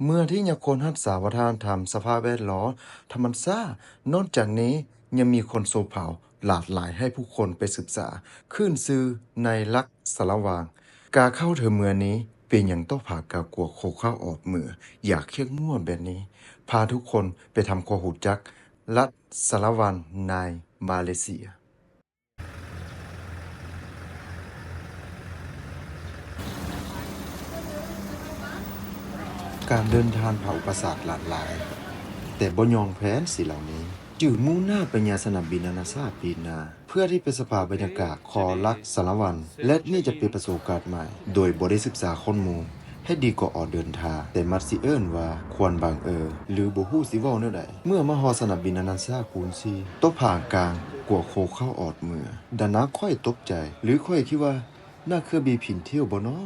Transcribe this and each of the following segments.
ເມືອງທີ່ຍັງຄົງຮັກສາວັດທະນະທຳ, ສະພາບແວດລ້ອມ, ທຳມະຊາດ. ນອກຈາກນີ້ຍັງມີຄົນຊົນເຜົ່າຫຼາກຫຼາຍໃຫ້ຜູ້ຄົນໄປສຶກສາ, ຂຶ້ນຊື່ໃນລັດສາລະວັນ. ການເຂົ້າເຖິງເມືອງນີ້ ເປັນຫຍັງຕ້ອງຜ່ານການກວດຄົນເຂົ້າອອກເມືອງຢ່າງເຂັ້ມງວດແບບນີ້? ພາທຸກຄົນໄປທຳຄວາມຮູ້ຈັກລັດສາລະວັນໃນມາເລເຊຍ. ການເດີນທາງຜ່ານອຸປະສັກຫຼາກຫຼາຍ, ແຕ່ບໍ່ຍອມແພ້ສິ່ງເຫຼົ່ານີ້, ຈຶ່ງມຸ່ງໜ້າໄປຍັງສະໜາມບິນນານາຊາດປີນາ ເພື່ອທີ່ໄປສຳຜັດບັນຍາກາດຂອງລັດສາລະວັນ, ແລະ ນີ້ຈະເປັນປະສົບການໃໝ່ ໂດຍບໍ່ໄດ້ສຶກສາຂໍ້ມູນໃຫ້ດີກ່ອນອອກເດີນທາງ, ແຕ່ມັກຊິເອີ້ນວ່າຄວາມບັງເອີນ ຫຼື ບໍ່ຮູ້ຊິເວົ້າແນວໃດ. ເມື່ອມາຮອດສະໜາມບິນນານາຊາດກຸງຊີ ຕ້ອງຜ່ານການກວດຄົນເຂົ້າອອກເມືອງ. ດັ່ງນັ້ນຂ້ອຍຕົກໃຈ ຫຼື ຂ້ອຍຄິດວ່າ ນັກເຄື່ອງບິນຜິດຖ້ຽວບໍ່ນໍ?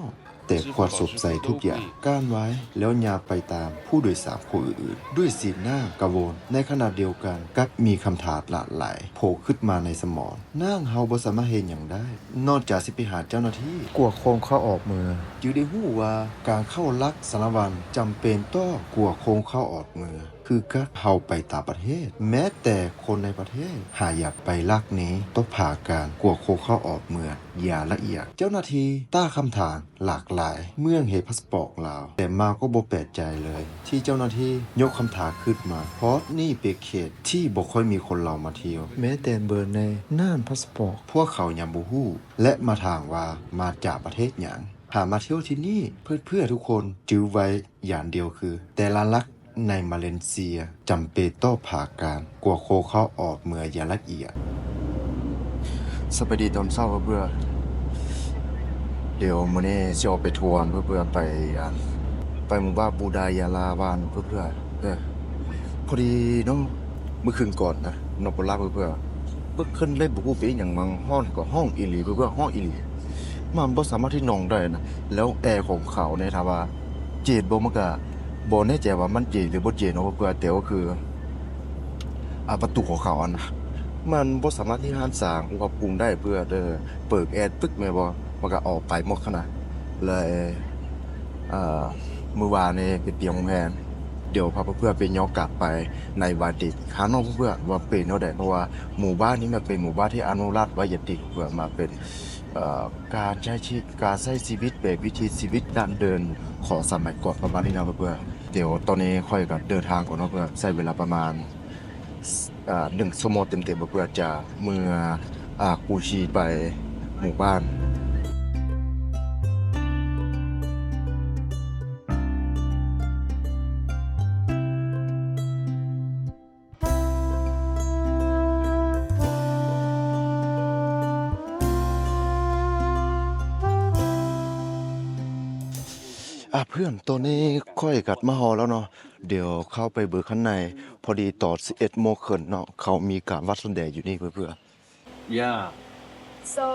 ແຕ່ຄວາມສົງໄສທຸກຢ່າງກັ້ນໄວ້ ແລ້ວຍ່າງໄປຕາມຜູ້ໂດຍສານຄົນອື່ນໆ ດ້ວຍສີໜ້າກັງວົນ. ໃນຂະນະດຽວກັນ ກັບມີຄຳຖາມຫຼາກຫຼາຍໂຜ້ຂຶ້ນມາໃນສະໝອງ. ນັ້ນເຮົາບໍ່ສາມາດເຮັດຫຍັງໄດ້ ນອກຈາກຊິໄປຫາເຈົ້າໜ້າທີ່ກວດຄົນເຂົ້າອອກເມືອງ. ຈຶ່ງໄດ້ຮູ້ວ່າການເຂົ້າລັດສາລະວັນຈຳເປັນຕ້ອງກວດຄົນເຂົ້າອອກເມືອງ ຄືກັບເຮົາໄປຕ່າງປະເທດ. ແມ້ແຕ່ຄົນໃນປະເທດຫາກຢາກໄປລັດນີ້ ຕ້ອງຜ່ານການກວດຄົນເຂົ້າອອກເມືອງຢ່າງລະອຽດ. ເຈົ້າໜ້າທີ່ຕັ້ງຄຳຖາມຫຼາກຫຼາຍເມື່ອເຫັນພາສປອດລາວ, ແຕ່ມາກໍບໍ່ແປກໃຈເລີຍທີ່ເຈົ້າໜ້າທີ່ຍົກຄຳຖາມຂຶ້ນມາ, ເພາະນີ້ເປັນເຂດທີ່ບໍ່ຄ່ອຍມີຄົນລາວມາທ່ຽວ. ແມ້ແຕ່ເບີໃນໜ້າພາສປອດພວກເຂົາຍັງບໍ່ຮູ້ ແລະ ມາຖາມວ່າມາຈາກປະເທດຫຍັງ, ຫາກມາທ່ຽວທີ່ນີ້. ເພື່ອນໆທຸກຄົນຈື່ໄວ້ ຢ່າງດຽວຄື ແຕ່ລະລັດໃນມາເລເຊຍຈຳເປັນຕ້ອງຜ່ານການກວດຄົນເຂົ້າອອກເມືອງຢ່າງລະອຽດ. ສະບາຍດີຕອນເຊົ້າເພື່ອນໆ, ດຽວມື້ນີ້ຊິອອກໄປທົວເພື່ອນໆ ໄປ ໄປໝູ່ບ້ານບູດາຍາລາວານເພື່ອໆ. ເອີ ພໍດີເນາະ ມື້ຄືນກ່ອນນະ ນອນບໍ່ຫຼັບເພື່ອໆ ເບິ່ງຂຶ້ນເລີຍ ບໍ່ຮູ້ເປັນຫຍັງ ມັນຮ້ອນກໍຮ້ອນອີ່ຫຼີເພື່ອໆ ຮ້ອນອີ່ຫຼີ. ມັນບໍ່ສາມາດທີ່ນອນໄດ້ນະ. ແລ້ວແອຂອງເຂົານີ້ ຖາມວ່າເຢັນບໍ່ ມັນກະບໍ່ແນ່ໃຈວ່າມັນເຢັນຫຼືບໍ່ເຢັນເນາະເພື່ອນໆ, ແຕ່ວ່າຄື ອາ ປະຕູຂອງເຂົາຫັ້ນນະ ມັນບໍ່ສາມາດທີ່ຮັກສາອຸນຫະພູມໄດ້ເພື່ອນເດີ. ເປີດແອປຶກແມ່ນບໍ່ ມັນກະອອກໄປໝົດຫັ້ນນະ. ແລະ ອາ ມື້ວານນີ້ໄປປ່ຽນໂຮງແຮມ. ດຽວພາເພື່ອນໆໄປຍ້ອນກັບໄປໃນວັນເດກຂ້າງນອກເພື່ອນໆ ວ່າເປັນແນວໃດ, ເພາະວ່າໝູ່ບ້ານນີ້ມັນເປັນໝູ່ບ້ານທີ່ອະນຸລັກໄວ້ຢ່າງດີ ເພື່ອມາເປັນ ເອີ ການໃຊ້ຊີວິດ ການໃຊ້ຊີວິດແບບວິຖີຊີວິດດັ້ງເດີມຂອງສະໄໝກ່ອນປະມານນີ້ນະເພື່ອນໆ. ດຽວຕອນນີ້ຂ້ອຍກໍເດີນທາງກ່ອນເນາະເພື່ອນ, ໃຊ້ເວລາປະມານ ອາ ໜຶ່ງຊົ່ວໂມງເຕັມໆ ເພື່ອຈະເມືອ ອາ ກູຊີໄປໝູ່ບ້ານ. ອາ ເພື່ອນ, ຕອນນີ້ຂ້ອຍກັບມາຮອດແລ້ວເນາະ. ດຽວເຂົ້າໄປເບິ່ງຂ້າງໃນ. ພໍດີຕອນສິບເອັດໂມງເຄິ່ງເນາະ ເຂົາມີການວັດສະແດງຢູ່ນີ້ເພື່ອນ. Yeah. So,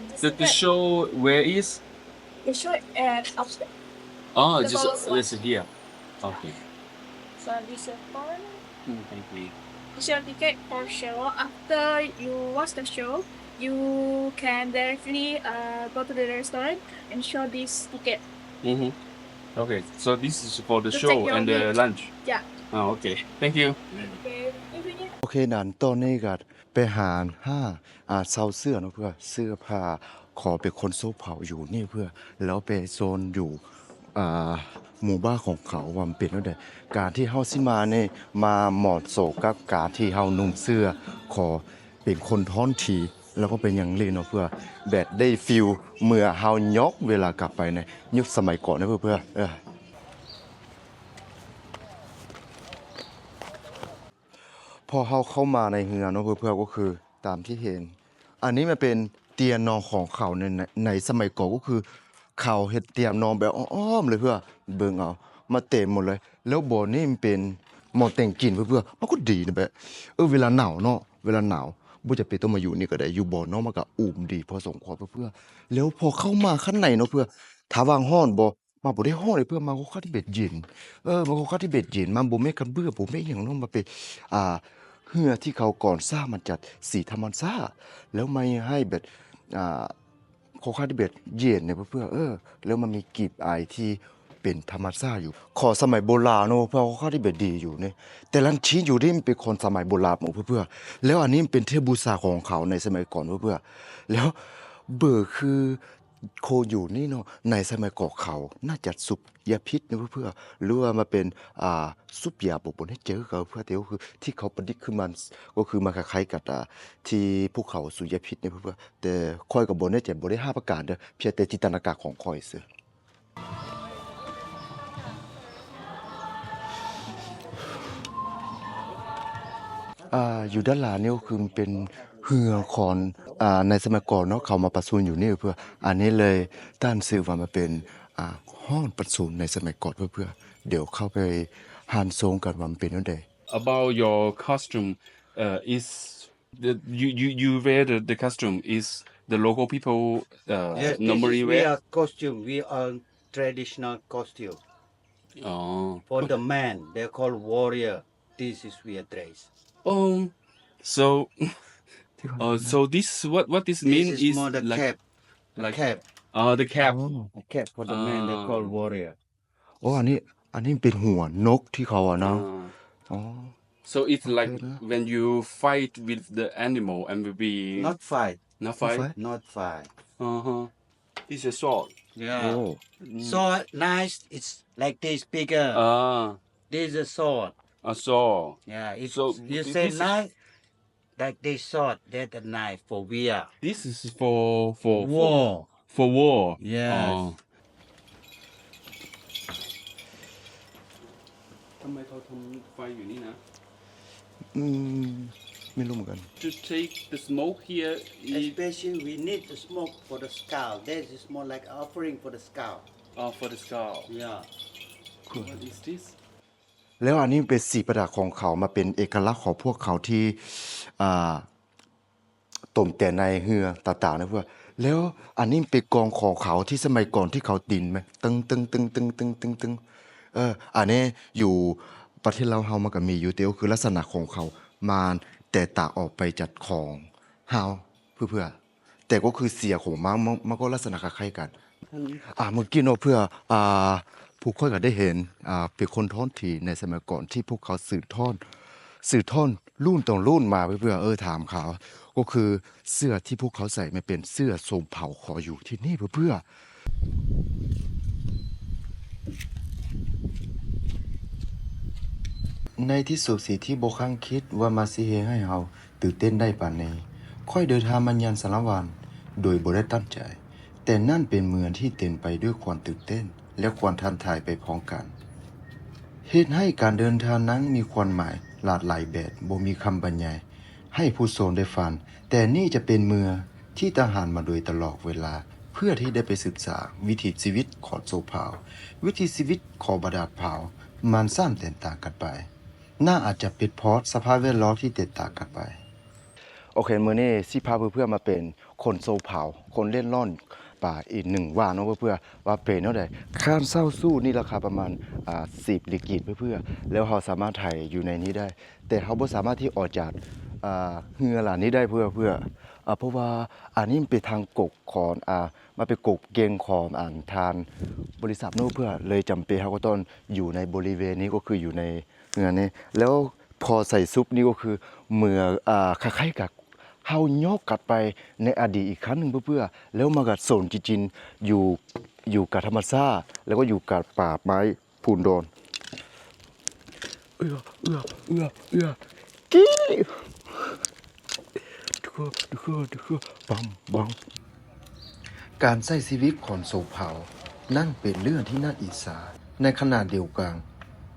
this the, the show, where is? The show at upstairs. Oh, the just, ball is here. Okay. So, this is for, mm, thank you. This is your ticket for show. After you watch the show, you can directly, uh, go to the restaurant and show this ticket. Mm-hmm. Okay, so this is for the show and the lunch? Yeah. Oh, okay. Thank you. Okay. ໂອເຄ ນັ້ນຕອນນີ້ກໍ ໄປຫາ ຫາ ອາ ເຊົ່າເສື້ອເນາະເພື່ອນ, ເສື້ອຜ້າຂອງເປັນຄົນຊົນເຜົ່າຢູ່ນີ້ເພື່ອນ, ແລ້ວໄປໂຊນຢູ່ ອາ ໝູ່ບ້ານຂອງເຂົາວ່າມັນເປັນແນວໃດ. ການທີ່ເຮົາຊິມານີ້ ມາເໝາະສົມກັບການທີ່ເຮົານຸ່ງເສື້ອຂອງເປັນຄົນທ້ອງຖິ່ນ ແລ້ວກໍເປັນຫຍັງເລີຍເນາະເພື່ອນ, ແບບໄດ້ຟີລເມື່ອເຮົາຍ້ອນເວລາກັບໄປໃນຍຸກສະໄໝກ່ອນເນາະເພື່ອນ. ເອີ ພໍເຮົາເຂົ້າມາໃນເຮືອນເນາະເພື່ອນ, ກໍຄືຕາມທີ່ເຫັນ ອັນນີ້ມັນເປັນຕຽງນອນຂອງເຂົາໃນ ໃນ ໃນສະໄໝກ່ອນ, ກໍຄືເຂົາເຮັດຕຽງນອນແບບອ້ອມໆເລີຍເພື່ອນ, ເບິ່ງເອົາ ມາເຕັມໝົດເລີຍ. ແລ້ວບ່ອນນີ້ມັນເປັນບ່ອນແຕ່ງກິນເພື່ອນ, ມັນກໍດີນະ ແບບ ເອີ ເວລາໜາວເນາະ, ເວລາໜາວບໍ່ຈຳເປັນຕ້ອງມາຢູ່ນີ້ກໍໄດ້, ຢູ່ບ່ອນນອກມັນກໍອຸ່ນດີພໍສົມຄວນເພື່ອນ. ແລ້ວພໍເຂົ້າມາຂ້າງໃນເນາະເພື່ອນ, ຖ້າວ່າຮ້ອນບໍ່ ມັນບໍ່ໄດ້ຮ້ອນເລີຍເພື່ອນ, ມັນຄ່ອນຂ້າງທີ່ແບບເຢັນ. ເອີ ມັນຄ່ອນຂ້າງທີ່ແບບເຢັນ, ມັນບໍ່ແມ່ນກະເບື້ອງ ບໍ່ແມ່ນຫຍັງເນາະ, ມັນເປັນ ອ່າ ເຮືອທີ່ເຂົາກໍ່ສ້າງມາຈາກສີທຳມະຊາດ ແລ້ວມາໃຫ້ແບບ ອ່າ ຄ່ອນຂ້າງທີ່ແບບເຢັນເນາະເພື່ອນ. ເອີ ແລ້ວມັນມີກິ່ນອາຍທີ່ ເປັນທຳມະຊາດຢູ່ ຂອງສະໄໝໂບລານເນາະ ເພື່ອເຂົາເຈົ້າໄດ້ແບບດີຢູ່ນີ້ ແຕ່ລະທີ່ຢູ່ນີ້ມັນເປັນຂອງສະໄໝໂບລານເນາະເພື່ອ ແລ້ວອັນນີ້ມັນເປັນທີ່ບູຊາຂອງເຂົາໃນສະໄໝກ່ອນເພື່ອ ແລ້ວເບີຄືຄົນຢູ່ນີ້ເນາະ ໃນສະໄໝກ່ອນເຂົາໜ້າຈະສູບຢາພິດເນາະເພື່ອ ຫຼືວ່າມາເປັນ ອ່າ ສູບຢາ ບໍ່ ບໍ່ແນ່ໃຈຄືກັນເພື່ອ ແຕ່ກໍຄືທີ່ເຂົາປະດິດຂຶ້ນມາ ກໍຄືມັນຄ້າຍໆກັບ ອ່າ ທີ່ພວກເຂົາສູບຢາພິດເນາະເພື່ອ ແຕ່ຂ້ອຍກໍບໍ່ແນ່ໃຈ ບໍ່ໄດ້ຮັບປະກັນເດີ ພຽງແຕ່ຈິນຕະນາການຂອງຂ້ອຍຊື່. ອ່າ ຢູ່ດ້ານຫຼັງນີ້ກໍຄືເປັນເຮືອຂອງ ອ່າ ໃນສະໄໝກ່ອນເນາະ ເຂົາມາປະຊຸມຢູ່ນີ້ເພື່ອ ອັນນີ້ເລີຍຕັ້ງຊື່ວ່າມັນເປັນ ອ່າ ຫ້ອງປະຊຸມໃນສະໄໝກ່ອນເພື່ອ ດຽວເຂົ້າໄປຮັບຊົມກັນວ່າມັນເປັນແນວໃດ. About your costume, uh, is the, you, you, you wear the, the costume is the local people, uh, Yes, this normally is we wear? are costume. We are traditional costume. Oh. For the man, they call warrior. This is we are dress. Um, so, uh, so this, what, what this mean This is is more the like, cap. The like, cap. Uh, the cap. Oh. The cap for the man, they call Ah. warrior. ໂອ້ ອັນນີ້ ອັນນີ້ເປັນຫົວນົກທີ່ເຂົາເອົານະ ອ່າ ອໍ So it's like ໂອເຄນະ when you fight with the animal and will be Not fight. Not fight? Not fight. Uh-huh. It's a sword. Yeah. ໂອ້ Mm. Sword, knife, it's like this bigger. Ah. This is a sword. A sword. Yeah, if So you this, say this is knife, Like this sword, that's a knife for war. This is for, for, for War. For war. Yes. ອໍ ທຳໄມເຂົາທຳໄຟຢູ່ນີ້ນະ? ອືມ ໄມ່ຮູ້ເໝືອນກັນ. To take the smoke here is Especially we need the smoke for the skull. This is more like offering for the skull. Oh, for the skull. Yeah. Cool. What is this? ແລ້ວອັນນີ້ເປັນສີປະດັບຂອງເຂົາ ມາເປັນເອກະລັກຂອງພວກເຂົາທີ່ ອ່າ ຕົມແຕ່ງໃນເຮືອຕ່າງໆນະເພື່ອນ. ແລ້ວອັນນີ້ເປັນກອງຂອງເຂົາທີ່ສະໄໝກ່ອນທີ່ເຂົາຕີນແມ່ນ ຕຶງໆໆໆໆ ເອີ ອັນນີ້ຢູ່ປະເທດລາວເຮົາມັນກໍມີຢູ່ ແຕ່ກໍຄືລັກສະນະຂອງເຂົາມັນແຕກຕ່າງອອກໄປຈາກຂອງເຮົາເພື່ອນ. ແຕ່ກໍຄືສຽງຂອງມັນ ມັນ ມັນກໍລັກສະນະຄ້າຍໆກັນ. ອ່າ ເມື່ອກີ້ເນາະ ເພື່ອນ ອ່າ ພວກຂ້ອຍກໍໄດ້ເຫັນ ອ່າ ເປັນຄົນທ້ອງຖິ່ນໃນສະໄໝກ່ອນທີ່ພວກເຂົາສືບທອດ ສືບທອດລຸ້ນຕໍ່ລຸ້ນມາເພື່ອນ ເອີ ຖາມເຂົາ ກໍຄືເສື້ອທີ່ພວກເຂົາໃສ່ແມ່ນເປັນເສື້ອຊົນເຜົ່າຂອງຢູ່ທີ່ນີ້ເພື່ອນ. ໃນທີ່ສຸດ ສິ່ງທີ່ບໍ່ຄາດຄິດວ່າມັນຊິເຮັດໃຫ້ເຮົາຕື່ນເຕັ້ນໄດ້ປານນີ້. ຂ້ອຍເດີນທາງມາຍັງສາລະວັນໂດຍບໍ່ໄດ້ຕັ້ງໃຈ, ແຕ່ນັ້ນເປັນເມືອງທີ່ເຕັມໄປດ້ວຍຄວາມຕື່ນເຕັ້ນ ແລະ ຄວາມທ້າທາຍໄປພ້ອມກັນ, ເຮັດໃຫ້ການເດີນທາງນັ້ນມີຄວາມໝາຍຫຼາກຫຼາຍແບບບໍ່ມີຄຳບັນຍາຍໃຫ້ຜູ້ຊົມໄດ້ຟັງ. ແຕ່ນີ້ຈະເປັນເມືອງທີ່ທະຫານມາໂດຍຕະຫຼອດເວລາ ເພື່ອທີ່ໄດ້ໄປສຶກສາວິຖີຊີວິດຂອງຊົນເຜົ່າ. ວິຖີຊີວິດຂອງບັນດາເຜົ່າມັນຊ່າງແຕກຕ່າງກັນໄປ. ນັ້ນອາດຈະເປັນເພາະສະພາບແວດລ້ອມທີ່ແຕກຕ່າງກັນໄປ. ໂອເຄ ມື້ນີ້ຊິພາເພື່ອນໆມາເປັນຄົນຊົນເຜົ່າ ຄົນເລັດລ່ອນປ່າອີກໜຶ່ງວ່າເນາະ ເພື່ອວ່າເປັນແນວໃດ. ການເຊົ່າຊຸດນີ້ລາຄາປະມານ ອ່າ ສິບລິກິດເພື່ອ ແລ້ວເຮົາສາມາດໄຖຢູ່ໃນນີ້ໄດ້ ແຕ່ເຮົາບໍ່ສາມາດທີ່ອອກຈາກ ອ່າ ເຮືອລຳນີ້ໄດ້ເພື່ອ ເພື່ອ ອ່າ ເພາະວ່າອັນນີ້ມັນເປັນທາງກົດຂອງ ອ່າ ມັນເປັນກົດເກນຂອງ ອັນ ທາງບໍລິສັດເນາະ ເພື່ອ ເລີຍຈຳເປັນເຮົາກໍຕ້ອງຢູ່ໃນບໍລິເວນນີ້ ກໍຄືຢູ່ໃນ ເຮືອນນີ້ ແລ້ວພໍໃສ່ຊຸດນີ້ກໍຄືເໝືອນ ອ່າ ຄ້າຍໆກັບເຮົາຍ້ອນກັບໄປໃນອະດີດອີກຄັ້ງໜຶ່ງເພື່ອ ແລ້ວມາກັບສົມຈິດຈິນຢູ່ ຢູ່ກັບທຳມະຊາດ ແລ້ວກໍຢູ່ກັບປ່າໄມ້ພູດອນ. ເອື້ອ ເອື້ອ ເອື້ອ ເອື້ອ ກີ້ ດູ ດູ ດູ ບັງ ບັງ. ການໃຊ້ຊີວິດຂອງຊົນເຜົ່ານັ້ນເປັນເລື່ອງທີ່ໜ້າອິດສາ. ໃນຂະນະດຽວກັນ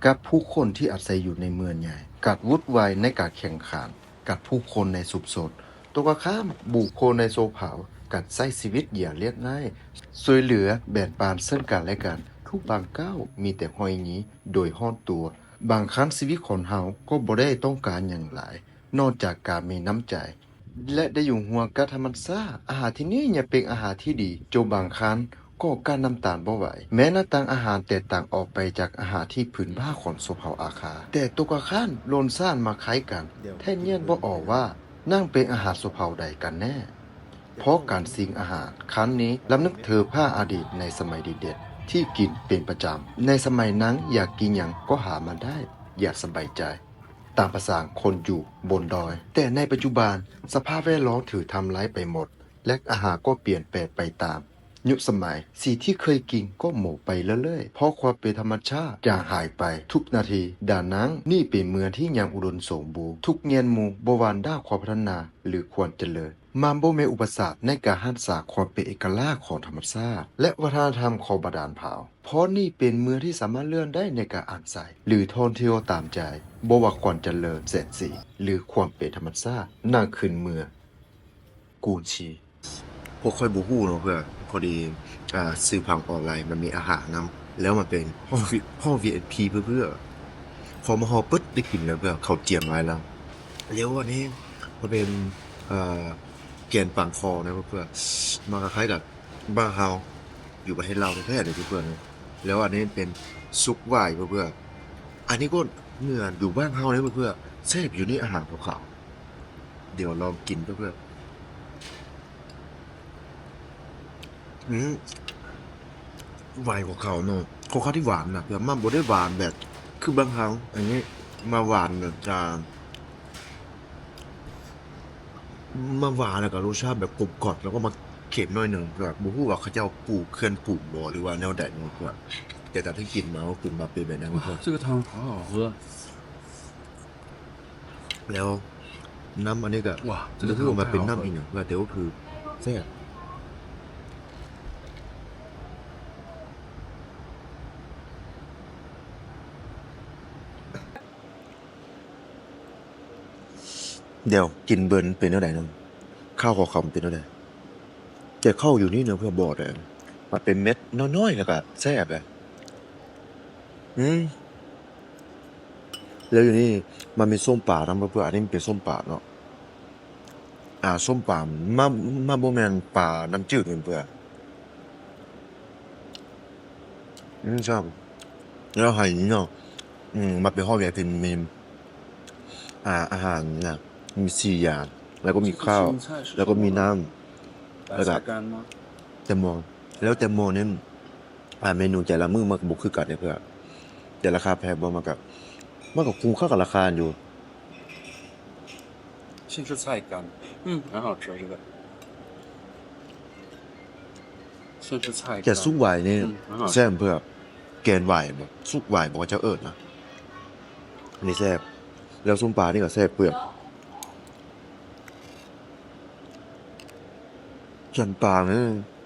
ກັບຜູ້ຄົນທີ່ອາໄສຢູ່ໃນເມືອງໃຫຍ່ ກັບວຸ່ນວາຍໃນການແຂ່ງຂັນກັບຜູ້ຄົນໃນຊຸມຊົນ. ຕົງກັນຂ້າມ, ບຸກຄົນໃນຊົນເຜົ່າກັບໃຊ້ຊີວິດຢ່າງລຽບງ່າຍ, ຊ່ວຍເຫຼືອແບ່ງປັນເຊິ່ງກັນແລະກັນ, ທຸກບາງກ້າວມີແຕ່ຮອຍຍິງໂດຍຮອດຕົວ. ບາງຄັ້ງຊີວິດຂອງເຮົາກໍບໍ່ໄດ້ຕ້ອງການຫຍັງຫຼາຍ ນອກຈາກການມີນ້ຳໃຈ ແລະ ໄດ້ຢູ່ຮ່ວມກັບທຳມະຊາດ. ອາຫານທີ່ນີ້ຍັງເປັນອາຫານທີ່ດີ ຈົນບາງຄັ້ງກໍກັ້ນນ້ຳຕາບໍ່ໄຫວ. ແມ້ໜ້າຕາອາຫານແຕກຕ່າງອອກໄປຈາກອາຫານທີ່ພື້ນບ້ານຂອງຊົນເຜົ່າອາຄາ, ແຕ່ຕົງກັນຂ້າມ ລົດຊາດມັນຄ້າຍກັນ, ແທບແຍກບໍ່ອອກວ່ານັ້ນເປັນອາຫານຊົນເຜົ່າໃດກັນແນ່. ເພາະການຊິງອາຫານຄັ້ງນີ້ລຳນຶກເຖິງພາບອະດີດໃນສະໄໝເດັກໆ. ທີ່ກິນເປັນປະຈຳ. ໃນສະໄໝນັ້ນ ຢາກກິນຫຍັງກໍຫາມາໄດ້ຢ່າງສະບາຍໃຈ ຕາມພາສາຄົນຢູ່ບົນດອຍ. ແຕ່ໃນປັດຈຸບັນ ສະພາບແວດລ້ອມຖືກທຳລາຍໄປໝົດ ແລະ ອາຫານກໍປ່ຽນແປງໄປຕາມຍຸກສະໄໝ. ສິ່ງທີ່ເຄີຍກິນກໍໝົດໄປເລື້ອຍໆ ເພາະຄວາມເປັນທຳມະຊາດຈາງຫາຍໄປທຸກນາທີ. ດັ່ງນັ້ນ ນີ້ເປັນເມືອງທີ່ຍັງອຸດົມສົມບູນທຸກແງ່ມຸມ, ບໍ່ວ່າດ້ານຄວາມພັດທະນາ ຫຼື ຄວາມຈະເລີນ. ມັນບໍ່ແມ່ນອຸປະສັກໃນການຮັກສາຄວາມເປັນເອກະລາດຂອງທຳມະຊາດ ແລະ ວັດທະນະທຳຂອງບັນດາເຜົ່າ, ເພາະນີ້ເປັນເມືອງທີ່ສາມາດເລືອກໄດ້ໃນການອາໄສ ຫຼື ທ່ອງທ່ຽວຕາມໃຈ, ບໍ່ວ່າຄວາມຈະເລີນແສງສີ ຫຼື ຄວາມເປັນທຳມະຊາດ. ນັ້ນຄືເມືອງກຸງຊີ. ພວກຂ້ອຍບໍ່ຮູ້ເນາະເພື່ອນ, ພໍດີ ອ່າ ຊື້ຜ່ານອອນລາຍ ມັນມີອາຫານນຳ ແລ້ວມັນເປັນຫ້ອງ ຫ້ອງ ວີໄອພີ ເພື່ອນ, ເພື່ອ ພໍມາຮອດປຶບ ໄດ້ກິນແລ້ວເພື່ອນ, ເຂົາຈຽມໄວ້ແລ້ວ. ແລ້ວອັນນີ້ມັນເປັນ ເອີ ແກງປາງຄໍນະເພື່ອນ, ມັນຄ້າຍໆກັບບ້ານເຮົາຢູ່ປະເທດລາວແທ້ໆເລີຍເພື່ອນ. ແລ້ວອັນນີ້ເປັນຊຸບຫວາຍເພື່ອນ, ອັນນີ້ກໍເໝືອນຢູ່ບ້ານເຮົາເລີຍເພື່ອນ, ແຊບຢູ່ນີ້ອາຫານຂອງເຂົາ. ດຽວລອງກິນເພື່ອນ. ອືມ ຫວາຍຂອງເຂົາເນາະ ຄ່ອນຂ້າງທີ່ຫວານນະ, ແບບມັນບໍ່ໄດ້ຫວານແບບຄືບ້ານເຮົາ. ອັນນີ້ມາຫວານແບບຈາ ມາຫວານ ແລ້ວກໍລົດຊາດແບບກົມກ່ອມ ແລ້ວກໍມາເຄັມໜ້ອຍໜຶ່ງ. ແບບບໍ່ຮູ້ວ່າເຂົາເຈົ້າປູເຄື່ອງປຸງບໍ່ ຫຼືວ່າແນວໃດເນາະ, ແຕ່ຕາມທີ່ກິນມາ ກິນມາເປັນແບບນັ້ນ. 哇，这个汤好好喝。 ແລ້ວນ້ຳອັນນີ້ກໍ 哇，这个汤太好喝了。 ບໍ່ຮູ້ວ່າເປັນນ້ຳອີ່ຫຍັງ ແຕ່ກໍຄືແຊບ. ດຽວກິນເບິ່ງເປັນແນວໃດເນາະ, ເຂົ້າຂອງເຂົາມັນເປັນແນວໃດ. ແຕ່ເຂົ້າຢູ່ນີ້ເນາະ ເພື່ອນ ບໍ່ໄດ້ ມັນເປັນເມັດນ້ອຍໆ ແລ້ວກໍແຊບເດ້. ອືມ ແລ້ວຢູ່ນີ້ມັນມີສົ້ມປານຳ ເພື່ອນ, ອັນນີ້ມັນເປັນສົ້ມປາເນາະ. ອ່າ ສົ້ມປາ ມັນ ມັນບໍ່ແມ່ນປານ້ຳຈືດເນາະ ເພື່ອນ. ອືມ ແຊບ. ແລ້ວໃຫ້ເນາະ ອືມ ມັນເປັນຫ້ອງໃຫຍ່ທີ່ມີ ອ່າ ອາຫານນະ ມີສີ່ຢ່າງ ແລ້ວກໍມີຂ້າວ ແລ້ວກໍມີນ້ຳ ແລ້ວກໍແຕງໂມ. ແລ້ວແຕງໂມນີ້ ອ່າ ເມນູແຕ່ລະມື້ມັນກໍບໍ່ຄືກັນເດ້ເພື່ອນ, ແຕ່ລາຄາແພງບໍ່ ມັນກໍ ມັນກໍຄຸ້ມຄ່າກັບລາຄາຢູ່. 芡实菜干，嗯，很好吃这个。芡实菜干。 ແຕ່ຊຸບຫວາຍນີ້ 嗯，很好吃。 ແຊບເພື່ອນ, ແກງຫວາຍບໍ ຊຸບຫວາຍບໍ ເຂົາເຈົ້າເອີ້ນນະ. ອັນນີ້ແຊບ. ແລ້ວສົ້ມປານີ້ກໍແຊບເພື່ອນ. ສ່ວນປານີ້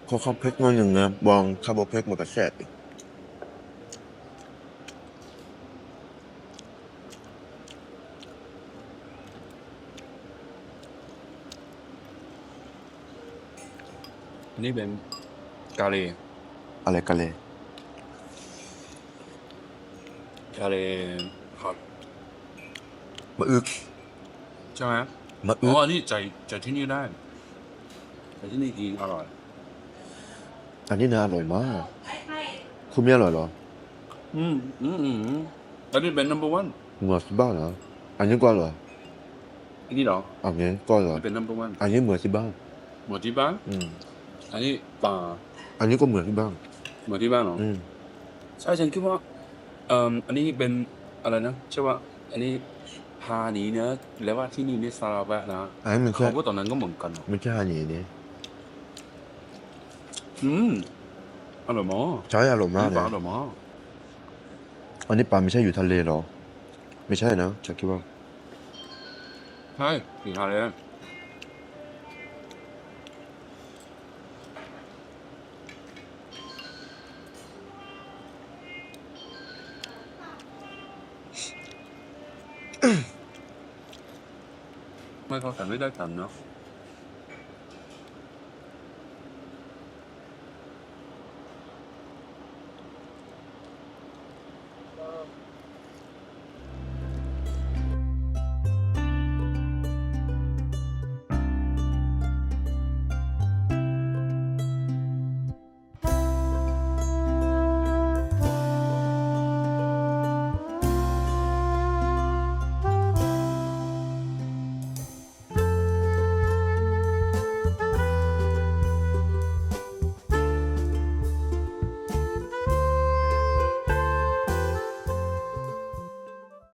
ຂໍຄວາມເຜັດໜ້ອຍໜຶ່ງນະ, ບອງ ຖ້າບໍ່ເຜັດມັນກໍແຊບອີກ. ອັນນີ້ເປັນກະເລ. ອາໄລກະເລ? ກະເລຜັດໝາກອຶກ ໃຊ່ໄໝ? ໝາກອຶກ. ອໍ ອັນນີ້ໃຈ ໃຈທີ່ນີ້ໄດ້ ໃຈທີ່ນີ້ກິນອະລ່ອຍ. ອັນນີ້ໜ້າອະລ່ອຍມາກ. ຄຸນມີອະລ່ອຍເຫລອ? ອືມ ອືມ ອືມ ອັນນີ້ເປັນ number one ເໝືອນທີ່ບ້ານເຫລອ? ອັນນີ້ກໍອະລ່ອຍ. ອັນນີ້ເຫລອ? ອັນນີ້ກໍອະລ່ອຍ ເປັນ number one. ອັນນີ້ເໝືອນທີ່ບ້ານ. ເໝືອນທີ່ບ້ານ? ອືມ ອັນນີ້ປາ. ອັນນີ້ກໍເໝືອນທີ່ບ້ານ. ເໝືອນທີ່ບ້ານເຫລອ? ອືມ ໃຊ່ ສັນຄິດວ່າ ເອີ່ມ ອັນນີ້ເປັນອະໄລນະ ໃຊ່ວ່າ ອັນນີ້ ຮານີເນາະ ແລະວ່າທີ່ນີ້ເນາະ ສາລາແວະນະ ອັນນີ້ມັນ ເຂົາກໍຕອນນັ້ນກໍເໝືອນກັນເນາະ ມັນຄືຮານີເດ້. ອືມ ອະລ່ອຍມາກ. ໃຊ່ ອະລ່ອຍມາກເລີຍ. ອັນນີ້ປາອະລ່ອຍມາກ. ອັນນີ້ປາໄມ່ໃຊ່ຢູ່ທະເລເຫລອ? ໄມ່ໃຊ່ນະ ສັນຄິດວ່າ ໃຊ່ ຢູ່ທະເລ. ມັນເຂົ້າກັນໄດ້ກັນເນາະ.